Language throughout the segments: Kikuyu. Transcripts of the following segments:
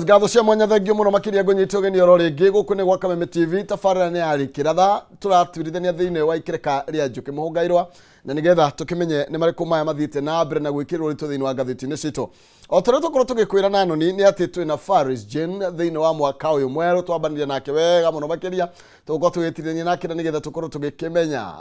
Ngatho cia mwanya, thengio mũno makĩria. Ngũnyite ũgeni oro rĩngĩ gũkũ nĩ gwa Kameme TV. Tabarĩra nĩ ya Rĩkĩratha, tũratuĩrithania thĩinĩ wa ikĩrĩka rĩa Njũkĩ Mũhũngairwa, na nĩgetha tũkĩmenye nĩ marĩkũ maya mathiĩte na mbere na gwĩkĩrĩrwo ritũ thĩinĩ wa ngathĩti-inĩ citũ. O ta ũrĩa tũkorwo tũgĩkwĩra na noni nĩ atĩ twĩna Faris Jane thĩinĩ wa mwaka ũyũ mwerũ, twambanĩria nake wega mũno makĩria, tũgũkorwo tũgĩtirania nake na nĩgetha tũkorwo tũgĩkĩmenya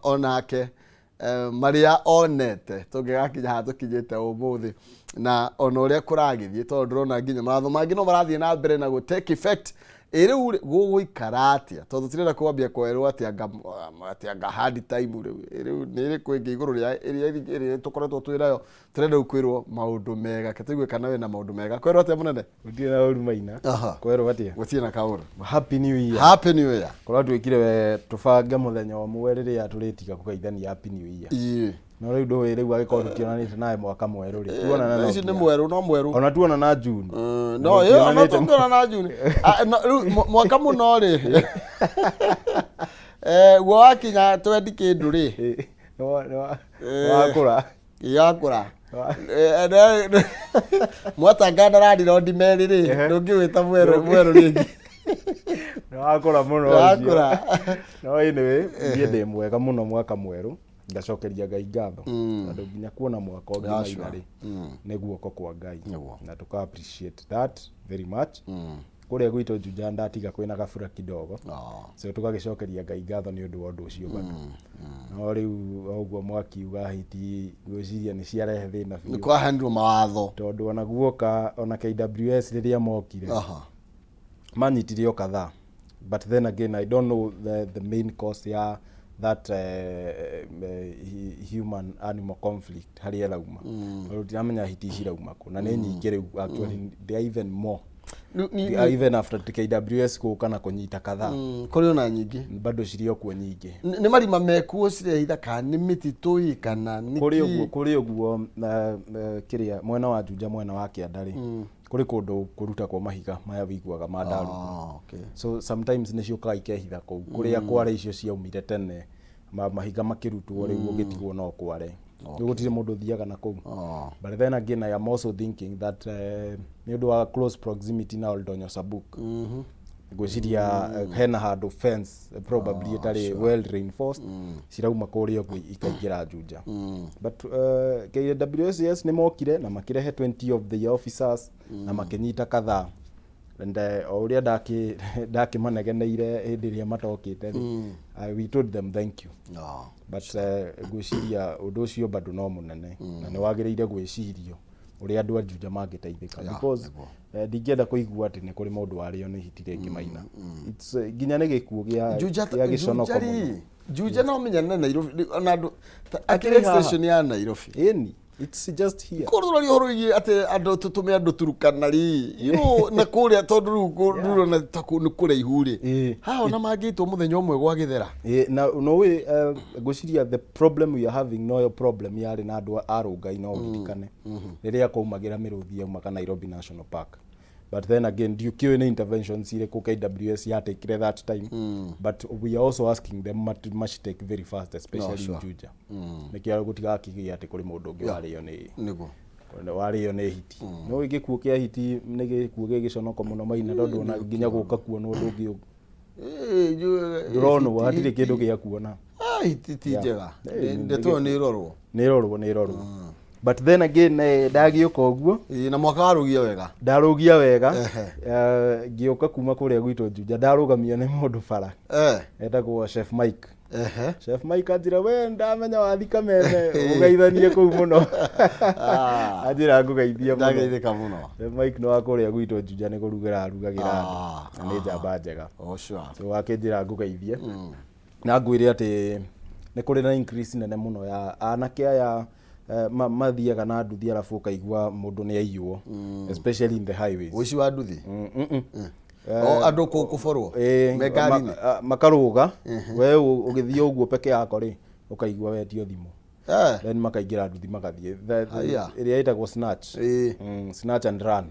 onake marĩa onete tũngĩgakinya haha tũkinyĩte ũmũthĩ, na ona ũrĩa kũragĩthiĩ, tondũ ndĩrona nginya mawatho mangĩ no marathiĩ na mbere na gũ take effect. Ĩ rĩu rĩ, gũgũikara atĩa? Tondũ tũtirenda kwambia kwerwo atĩ anga hard time rĩu. Ĩ rĩu nĩ ĩrĩkũ ĩngĩ igũrũ rĩa ĩrĩa ĩrĩa tũkoretwo twĩ nayo? Tũrenda rĩu kwĩrwo maũndũ mega, ke tũigue kana wĩna maũndũ mega. Kwĩrwo atĩa, mũnene? Gũtirĩ na ũru, Maina. Kwerwo atĩa? Gũtirĩ na kaũndũ. Happy New Year. Happy New Year. Korwo twĩkire we tũbange mũthenya ũmwe rĩrĩa tũrĩtiga kũgeithania Happy New Year. No rĩu ndũĩ, rĩu angĩkorwo tũtionanĩte nawe mwaka mwerũ rĩ, tuonana no Ici nĩ nginya. mwerũ no mwerũ. Ona tuonana June. No ĩyo ona tũngĩona na June. Ah, no, rĩu mwaka mũno rĩ, guo wakinya twendi kĩndũ rĩ. Wakũra. Yakũra. Mwatangana radirondi merĩ rĩ, ndũngĩwĩta mwerũ mwerũ rĩngĩ. Nĩ wakũra mũno ũcio. Wakũra. No anyway, niĩ ndĩ mwega mũno. Mwaka mwerũ, ngacokeria Ngai ngatho tondũ nginya kuona mwaka ũngĩ, Maina, rĩ, nĩ guoko kwa Ngai. Na tũka appreciate that very much. Kũrĩa gwitũ Juja ndatiga kwĩna gabura kidogo, so tũgagĩcokeria Ngai ngatho nĩ ũndũ wa ũndũ ũcio bado. No rĩu o ũguo mwakiuga, hiti ngwĩciria nĩ ciarehe thĩna nĩ biũ. Kwahanirwo mawatho. Tondũ ona guoka, ona KWS rĩrĩa mokire, manyitire o kadhaa, but then again I don't know the main cause ya that human animal conflict harĩa ĩrauma, tondũ ndiramenya hiti cirauma kũ na nĩ nyingĩ rĩu. Actually they are even more. They are even after KWS gũka na kũnyita kadhaa. Kũrĩ ona nyingĩ. Bado cirĩ o kuo nyingĩ. Nĩ marima mekuo cirehitha, kana nĩ mĩtitũ ĩ, kana nĩ Kũrĩ kĩ? ũguo, kũrĩ ũguo kĩrĩa mwena wa Juja, mwena wa kĩanda rĩ, kũrĩ kũndũ kũrutagwo mahiga maya wiguaga ma ndarugu. Ah, okay. So sometimes nĩ ciũkaga ikehitha kũu kũrĩa kware icio ciaumire tene, mahiga makĩrutwo, rĩu ũgĩtigwo no kware, rĩu gũtirĩ mũndũ ũthiaga na kũu. But then again I am also thinking that nĩ ũndũ wa close proximity na Oldonyo Sabuk, ngwĩciria hena handũ fence probably ĩtarĩ well reinforced, cirauma kũrĩa ũguo ikaingĩra Juja. But KWS nĩ mokire na makĩrehe 20 of the officers na makĩnyita kadhaa, and o ũrĩa ndakĩmanegeneire hĩndĩ ĩrĩa matokĩte rĩ, we told them thank you. But ngwĩciria ũndũ ũcio bado no mũnene na nĩ wagĩrĩire gwĩcirio ũrĩa andũ a Juja mangĩteithĩka, because ndingĩenda kũigua atĩ nĩ kũrĩ mũndũ warĩo nĩ hiti rĩngĩ, Maina. It's, nginya nĩ gĩkuũ gĩa Juja gĩa gĩconoko Juja mũno. rĩ, Juja no menya na Nairobi ona andũ Akĩrĩ akĩrĩ haha. station ya Nairobi. Ĩni, it's just here. Korwo tũraria ũhoro wĩgiĩ atĩ andũ tũtũme andũ Turukana rĩ, na kũrĩa, tondũ rĩu ndũrona ta nĩ kũraihu rĩ, haha ona mangĩtwo mũthenya ũmwe gwa gĩthera. Ĩ, na no wĩ ngwĩciria the problem we are having noyo problem yarĩ na andũ a Rongai, no ũririkane rĩrĩa kwaumagĩra mĩrũthi yaumaga Nairobi National Park. But then again ndiũkĩũĩ nĩ interventions irĩkũ KWS yatekire that time, but we are also asking them must take very fast, especially in Juja, nĩkĩo gũtigakĩgĩa atĩ kũrĩ mũndũ ũngĩ warĩo nĩ warĩo nĩ hiti. No gĩkuũ kĩa hiti nĩ gĩkuũ gĩ gĩconoko mũno, Maina, tondũ ona nginya gũka kuona ũndũ ũngĩ ndũronwo, hatirĩ kĩndũ gĩa kuona. Ah, hiti ti njega. Ndeto ĩyo nĩ ĩrorwo. Nĩ ĩrorwo, nĩ ĩrorwo, but then again ndagĩũka ũguo. Ĩ, na mwaka warũgia wega. Ndarũgia wega. Ngĩũka kuma kũrĩa gwitũ Juja, ndarũgamio nĩ mũndũ bara etagwo Chef Mike. Chef Mike anjĩra, "We ndamenya wathi Kameme ũgeithanie kũu mũno." Anjĩra ngũgeithie mũno. Ndageithĩka mũno. Chef Mike nĩ wa kũrĩa gwitũ Juja, nĩ kũrugĩra arugagĩra andũ na nĩ njamba njega. Oh, sure. So akĩnjĩra ngũgeithie na ngwĩre atĩ nĩ kũrĩ na increase nene mũno ya anake aya mathiaga na nduthi, arabu ũkaigua mũndũ nĩ aiywo, especially in the highways. Ũici wa nduthi? Mm. O andũ kũborwo me ngari-inĩ. Makarũga we ũgĩthiĩ ũguo peke yako rĩ, ũkaigua wetio thimũ, then makaingĩra nduthi magathiĩ. Haya. Ĩrĩa ĩtagwo snatch. Snatch and run.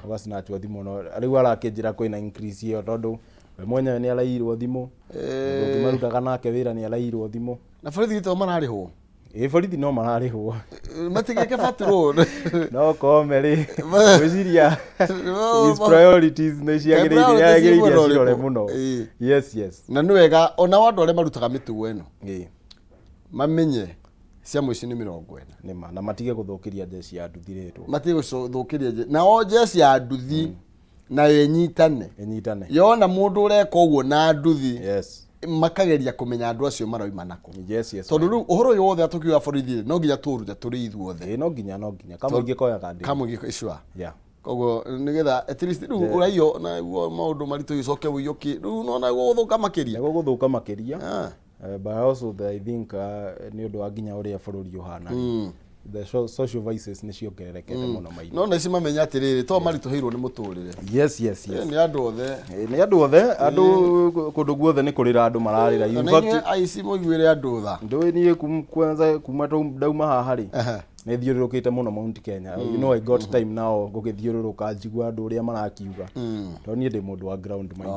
Ũgasnatchwo thimũ. No rĩu arakĩnjĩra kwĩna increase ĩyo, tondũ we mwenyewe nĩ araiyirwo thimũ, mũndũ ũngĩ marutaga nake wĩra nĩ araiyirwo thimũ. Na borithi gĩtoo mararĩhwo? Ĩ, borithi no mararĩhwo. Matigeke patrol. No kome rĩ, ngwĩciria No, his priorities nĩ ciagĩrĩire, priorities yagĩrĩire mwena acirore ũrĩkũ? mũno. Ĩ. Yes. Na nĩ wega ona andũ arĩa marutaga mĩtugo ĩno mamenye cia mũici nĩ 40. Nĩma, na matige gũthũkĩria jeshi ya nduthi rĩtwa. Matige gũthũkĩria nao jeshi ya nduthi nayo ĩnyitane. Ĩnyitane. Yona mũndũ ũreka ũguo na nduthi, makageria kũmenya andũ acio marauma nako. Tondũ rĩu ũhoro ũyũ wothe tũkiuga borithi no nginya tũũrute tũrĩ ithuothe. Ĩ, no nginya kamũingĩ koyaga ndĩ. Kamũingĩ sure. Koguo nĩgetha at least rĩu ũraiyo naguo maũndũ maritũ ũcoke ũiyũkie rĩu nona gũgũthũka makĩria. Nĩguo gũthũka makĩria. But also I think nĩ ũndũ wa nginya ũrĩa bũrũri ũhana rĩ, the social vices nĩ ciongererekete mũno maingĩ. No na ici mamenye atĩrĩrĩ, to maritũhĩirwo nĩ mũtũrĩre. Nĩ andũ othe. Ĩ, nĩ andũ othe, andũ kũndũ guothe nĩ kũrĩra andũ mararĩra. In Ona fact, inyuĩ aici mũiguĩre andũ tha. Ndũĩ niĩ kwanza kuma ndauma haha rĩ, nĩ thiũrũrũkĩte mũno Mount Kenya. I got time now gũgĩthiũrũrũka njigua andũ ũrĩa marakiuga, tondũ niĩ ndĩ mũndũ wa ground mind.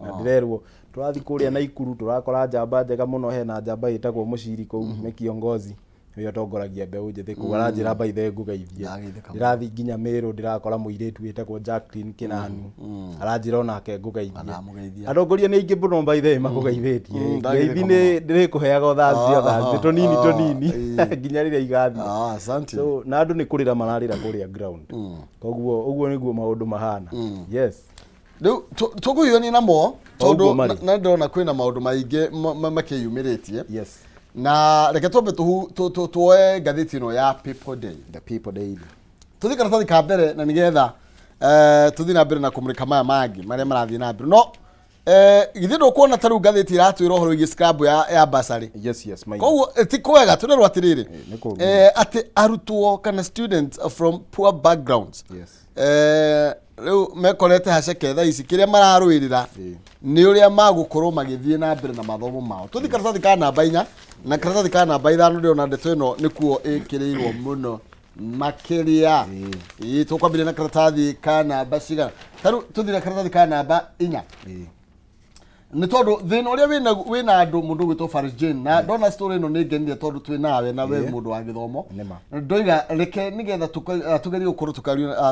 Na ndĩrerwo tũrathiĩ kũrĩa Naikuru, tũrakora njamba njega mũno, hena njamba ĩtagwo Mũciri kũu, nĩ kiongozi nĩwe ũtongoragia mbeũ njĩthĩ kũu, aranjĩra baithe ngũgeithie. Ndageithĩka. Ndĩrathiĩ nginya Meru, ndĩrakora mũirĩtu wĩtagwo Jacqueline Kinanu, aranjĩra onake ngũgeithie. Ndamũgeithia. Atongoria nĩ aingĩ mũno baithe makũgeithĩtie. Ndageithĩka. Ngeithi nĩ ndĩrĩkũheaga o Thursday, o Thursday, tũnini tũnini nginya rĩrĩa igathiĩ. Ah, asante. So na andũ nĩ kũrĩra mararĩra kũrĩa ground, koguo ũguo nĩguo maũndũ mahana, yes. Rĩu tũkũhiũrania namo tondũ Ũguo marĩ. na ndĩrona kwĩna maũndũ maingĩ makĩyumĩrĩtie. Na reke twambe tuoe ngathĩti ĩno ya People Day. The People Daily. Tũthiĩ karatathi ka mbere na nĩgetha tũthiĩ na mbere na kũmũrĩka maya mangĩ marĩa marathiĩ na mbere, no githĩ ndũkuona ta rĩu ngathĩti ĩratwĩra ũhoro wĩgiĩ scrab ya basarĩ? Yes, my Koguo ti kwega tũrerwo atĩrĩrĩ, nĩ kũũru. Atĩ arutwo kana students from poor backgrounds rĩu mekorete haceke thaa ici, kĩrĩa mararũĩrĩra nĩ ũrĩa magũkorwo magĩthiĩ na mbere na mathomo mao. Tũthiĩ karatathi ka namba 4 na karatathi ka namba 5, ndĩrona ndeto ĩno nĩkuo ĩkĩrĩirwo mũno makĩria. Ĩĩ, tũkwambĩrĩria na karatathi ka namba cigana? Ta rĩu tũthiĩ na karatathi ka namba 4, nĩ tondũ thĩna ũrĩa wĩna andũ, mũndũ ũgwĩtwo Faris Jane, na ndona story ĩno nĩ ngenire tondũ twĩ nawe na we mũndũ wa gĩthomo. Nĩma. Ndoiga reke nĩgetha tũgerie gũkorwo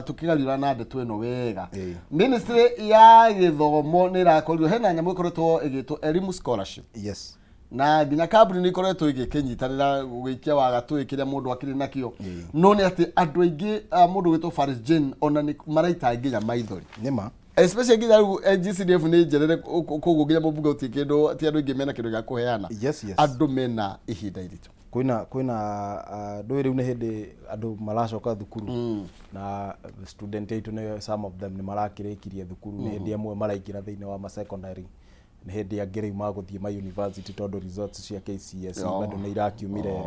tũkĩgariũra na ndeto ĩno wega. Ministry ya gĩthomo nĩ ĩrakorirwo hena nyamũ ĩkoretwo ĩgĩtwo Elimu Scholarship, na nginya kambuni nĩ ikoretwo igĩkĩnyitanĩra gũgĩikia wagatũĩ kĩrĩa mũndũ akĩrĩ nakĩo, no nĩ atĩ andũ aingĩ, mũndũ ũgwĩtwo Faris Jane, ona nĩ maraita nginya maithori, Nĩma. especially nginya rĩu NGCDF nĩ njerere, koguo nginya mũmbunge gũtirĩ kĩndũ, ti andũ aingĩ mena kĩndũ gĩa kũheana. Andũ mena ihinda iritũ. Kwĩna ndũĩ rĩu nĩ hĩndĩ andũ maracoka thukuru, na student aitũ nĩ some of them nĩ marakĩrĩkirie thukuru, nĩ hĩndĩ amwe maraingĩra thĩinĩ wa ma secondary, nĩ hĩndĩ angĩ rĩu magũthiĩ ma university, tondũ results cia KCSE bado nĩ irakiumire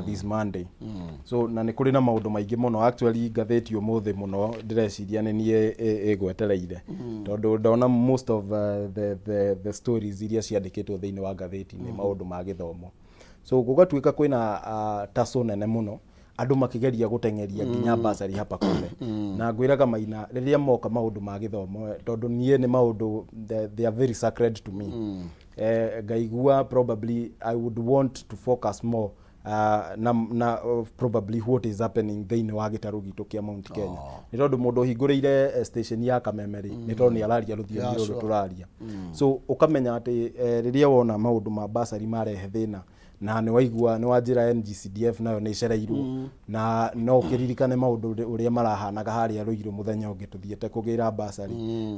this Monday. So na nĩ kũrĩ na maũndũ maingĩ mũno. Actually, ngathĩti ũmũthĩ mũno ndĩreciria nĩ niĩ ĩgwetereire, tondũ ndona most of the stories iria ciandĩkĩtwo thĩinĩ wa ngathĩti nĩ maũndũ ma gĩthomo. So gũgatuĩka kwĩna taco nene mũno, andũ makĩgeria gũteng'eria nginya basari hapa kule. Na ngwĩraga Maina, rĩrĩa moka maũndũ ma gĩthomo, tondũ niĩ nĩ maũndũ they are very sacred to me, ngaigua probably I would want to focus more na probably what is happening thĩinĩ wa gĩtarũ gitũ kĩa Mount Kenya, nĩ tondũ mũndũ ũhingũrĩire station ya Kameme rĩ, nĩ tondũ nĩ araria rũthiomi rũrũ tũraria. So ũkamenya atĩ rĩrĩa wona maũndũ ma basari marehe thĩna, na nĩ waigua nĩ wanjĩra NGCDF nayo nĩ ĩcereirwo, na no ũkĩririkane maũndũ ũrĩa marahanaga harĩa Ruiru mũthenya ũngĩ tũthiĩte kũgĩra basari,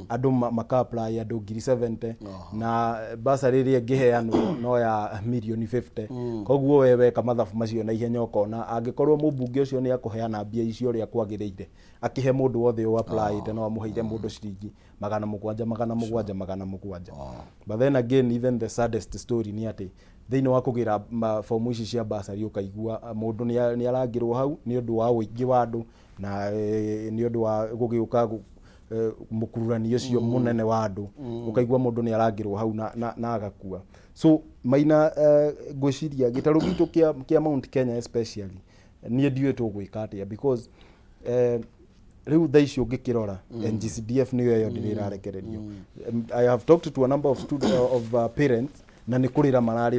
andũ maka apply andũ 70,000, na basari ĩrĩa ĩngĩheanwo no ya mirioni 50. Koguo we weka mathabu macio na ihenya, ũkona angĩkorwo mũmbunge ũcio nĩ akũheana mbia icio ũrĩa kwagĩrĩire, akĩhe mũndũ wothe ũ applyĩte, no amũheire mũndũ ciringi 700, 700, 700. But then again, even the saddest story nĩ atĩ thĩinĩ wa kũgĩra fomu ici cia basari, ũkaigua mũndũ nĩ arangĩrwo hau nĩ ũndũ wa ũingĩ wa andũ, na nĩ ũndũ wa gũgĩũka mũkururani ũcio mũnene wa andũ, ũkaigua mũndũ nĩ arangĩrwo hau na agakua. So Maina, ngwĩciria gĩtarũ gitũ kĩa Mount Kenya especially, niĩ ndiũĩ tũgwĩka atĩa, because rĩu thaa ici ũngĩkĩrora NGCDF nĩyo ĩyo ndĩrĩ ĩrarekererio. I have talked to a number of parents, na nĩ kũrĩra mararĩra.